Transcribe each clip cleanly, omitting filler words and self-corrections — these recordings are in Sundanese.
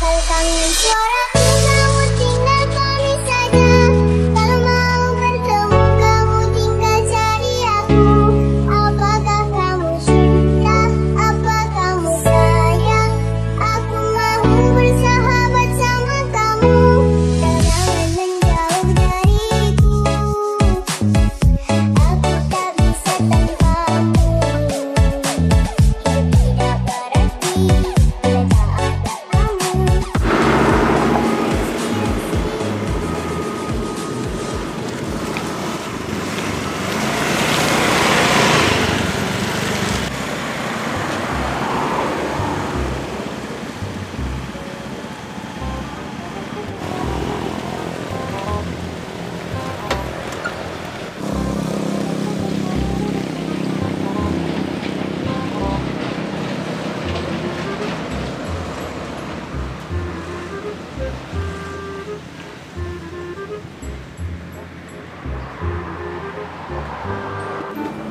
Kalau kangen suaraku kamu tinggal pamit saja. Kalau mau bertemu kamu tinggal cari aku. Apakah kamu cinta? Apa kamu sayang? Aku mau bersahabat sama kamu. Jangan menjauh dariku. Aku tak bisa tanpamu. Hidup tidak berarti bila tak ada kamu.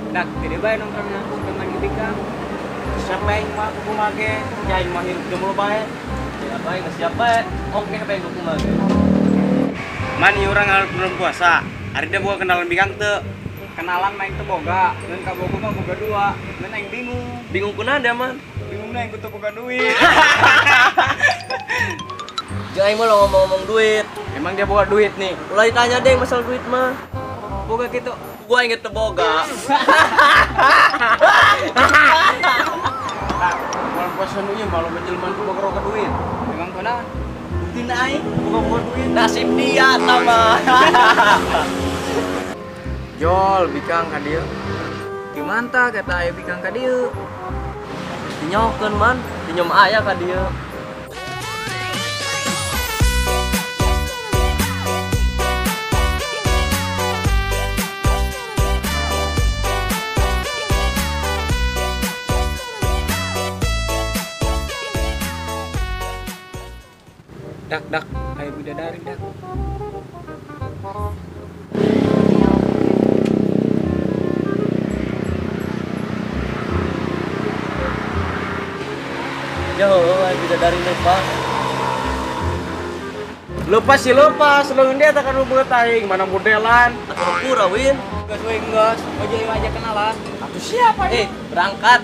Dak, tidak bae nongkrong aku teman bikang. Siapa yang mah aku kumage? Ya yang mah hirup jomblo bae. Ya bae geus siap bae. Oke bae ku kumage. Man ieu urang harus bulan puasa. Ari dia boga kenalan bikang teu. Kenalan main teu boga, ngeun ka bogo mah boga dua. Ngeun aing bingung. Bingung kunaon dia man? Bingungna aing teu boga duit. Jeung aing mah lo ngomong-ngomong duit. Emang dia boga duit nih. Ulah ditanya deh masalah duit mah. Boga kitu. Gua inget teu boga. Nah, bulan puasa nu ieu mah loba jelema nu boga roga duit. Emang kunaon? Buktina aing boga duit. Nasib dia tama. Jol bikang ka dieu. Gimana tah kata aya bikang ka dieu? Dinyokeun man, dinyom aya ka dieu. Dak dak, aya bidadari dak. Ya heueuh aya bidadari lepas. Lepas sih lepas, leungeun dia tak anu beungeut aing, mana modelan. Atuh pura win. Geus we geus, ojo ieu aja kenalan. Atuh siapa Eh, berangkat.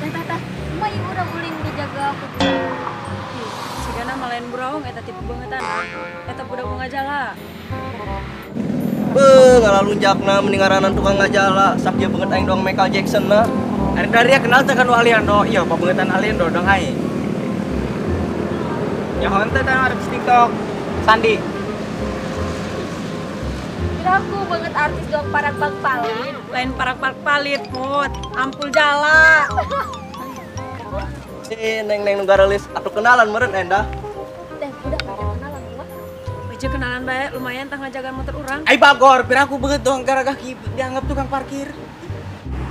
Tah tah tah, mah ieu urang ulin dijaga aku budak. Ih, sigana mah lain buraung eta tipe beungeutana. Eta budak nu ngajala. Beuh, ngalalunjakna mending ngaranan tukang ngajala. Sakieu beungeut aing doang Michael Jackson na. Ari dari kenal teh kan Aliando. Iya, pabeungetan Aliando dong aing. Nyaho teh tah artis TikTok. Sandi. Kira aku banget artis doang parak bang palit. Lain parak parak palit, Put. Ampul jala. Eh, neng-neng nu garelis atuh kenalan meureun endah. Teh, budak ngajak kenalan mah. Beje kenalan bae, lumayan tah ngajagaan motor urang. Ai bagor, pira aku beungeut doang gara-gara dianggap tukang parkir.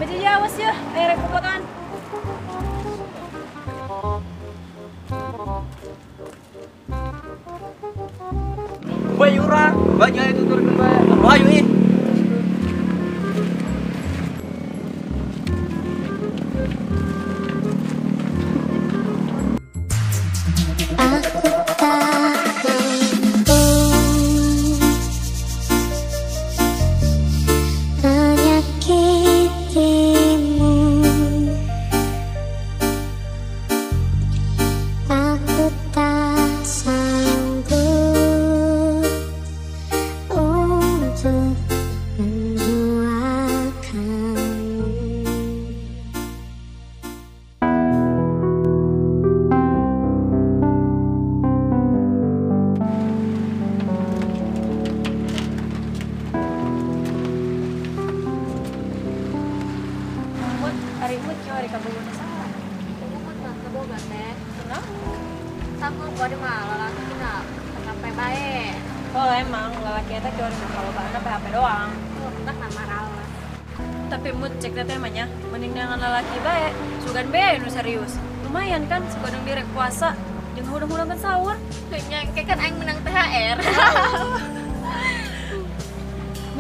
Beje ya awas ya, aya rek kopotan. Bae urang, banyak itu turun bae. Ayo ih. Aku tak mampu menyakitimu. Aku tak sanggup untuk menjual kamu. Mut, ari mut kieu ari kabogona saha? Umut mah kaboga teh. Kunaon? Sanggup bade mah lalaki na PHP bae. Oh emang lalaki eta kieu ari mah kalobaanna PHP doang. Tuh, entak nama ralas. Tapi mut cek teteh mah nya, mending dengan lalaki bae, sugan bae nu serius. Lumayan kan sugan direk puasa jeung hudang-hudangkeun sahur. Teu nyangke kan aing menang THR.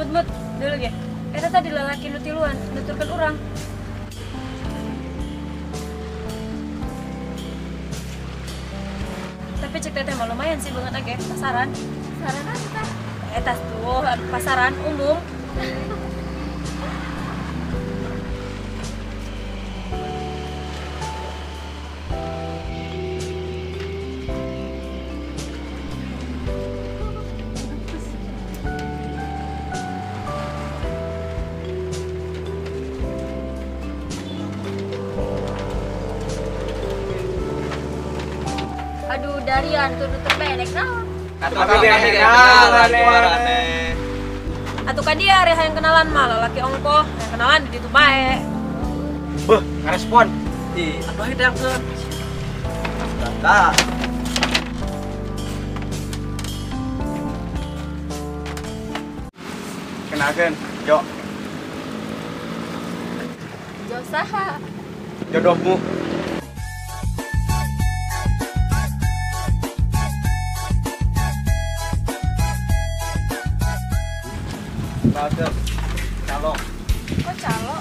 Mut-mut, dulu ge. Eta tadi lalaki nu tiluan, nuturkeun urang. Tapi cek teteh mah lumayan sih banget age pasaran. Pasaran apa? Eta tuh pasaran umum. Aduh, Darian tuh nutup pendek naon. Tapi kenalan. Atuh ka dia reh yang kenalan mah lalaki ongkoh, yang kenalan di ditu bae. Beuh, ngarespon. Ih, atuh ayo teangkeun. Astaga. Kenalkeun, Jo. Jo saha? Jodohmu. Kenalkeun, calo. Kok calo?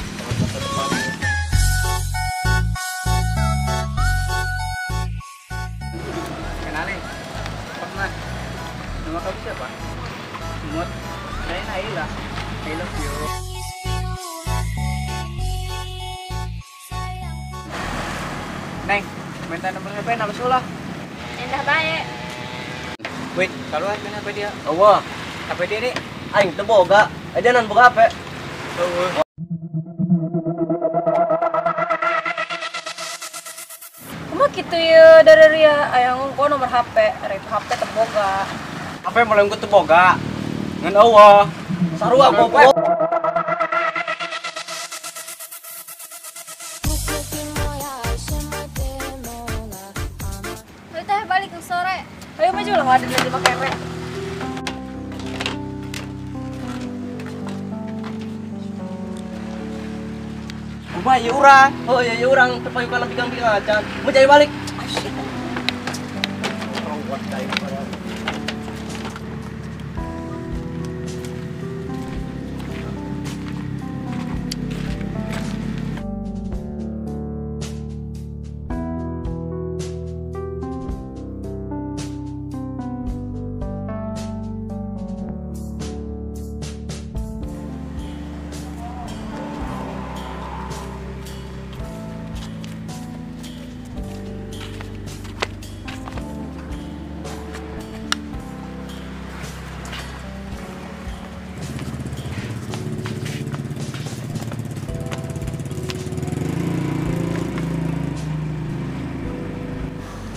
Kenalin. Pernah. Nama kamu siapa? Mut. Saya Naila. I love you. Neng, minta nomor HP na lah. Endah bae. Wait, kalau main HP dia. Eueuh, HP dia nih. Aing teu boga. Aja nan boga HP. Eueuh. Kumaha kitu ye dari ria aya ngongko nomor HP, rek HP teu boga. HP mulai teu boga. Ngan eueuh. Sarua boga. Ayo teh balik ke sore. Ayo maju lah ada di make. Kumaha ieu urang? Oh iya iya urang teu payu kana bikang-bikang acan. Mun cai balik.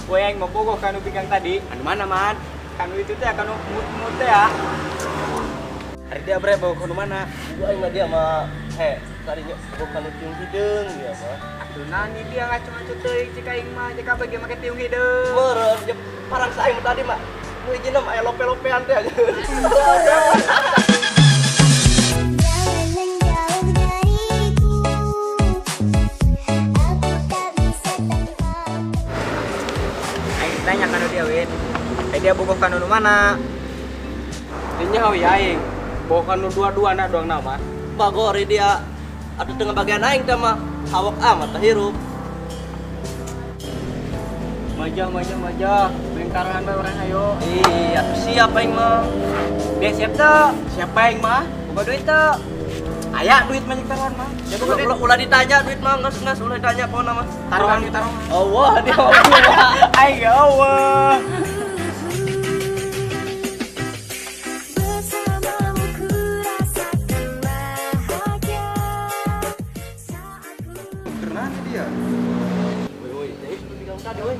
Gue yang mau bogoh kanu bikang tadi. Anu mana, Man? Kanu itu teh kanu mut-mut teh ya. Hari dia bre bawa kanu mana? Gua aing mah dia mah he, tadinya bogoh kanu tiung hideung dia mah. Atuh nani dia ngaco-ngaco teuing cek aing mah cek abg make tiung hideung. Meureun je parang sa aing tadi mah. Nu hijina mah aya lope-lopean teh. Jangan menjauh dariku, aku tak bisa tanpamu. Aing tanya kanu dia, Win. Dia bogoh kanu nu mana? Dinya hawi aing. Bogoh kanu dua-dua na doang nama. Bagor dia atuh tengah bagian aing teh mah hawak amat teh hirup. Majah, majah, majah. Bengkarahan bae urang ayo. Ih, atuh siap aing mah. Dia siap teu? Siapa aing mah? Boga duit teu? Aya duit mah taruhan mah. Jadi ulah, ulah ditanya duit mah geus geus ulah ditanya pokona mah. Taruhan taruhan. Allah dia Allah. Aing eueuh. Bersamamu ku rasakan bahagia saat ku Keren dia. Woi woi, jadi itu bikang tadi woi.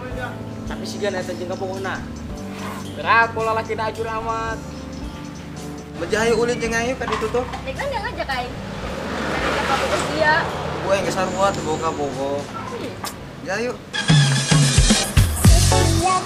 Tapi siga eta jeung kabogohna. Gerak pola lalaki da ajur amat. Mejahayu ulin jeung ayu ka ditu tuh. Dek kan dia ngajak aing. Ngajak kabogoh dia. Gue yang geus sarua teu boga bogo. Jahayu. Setiap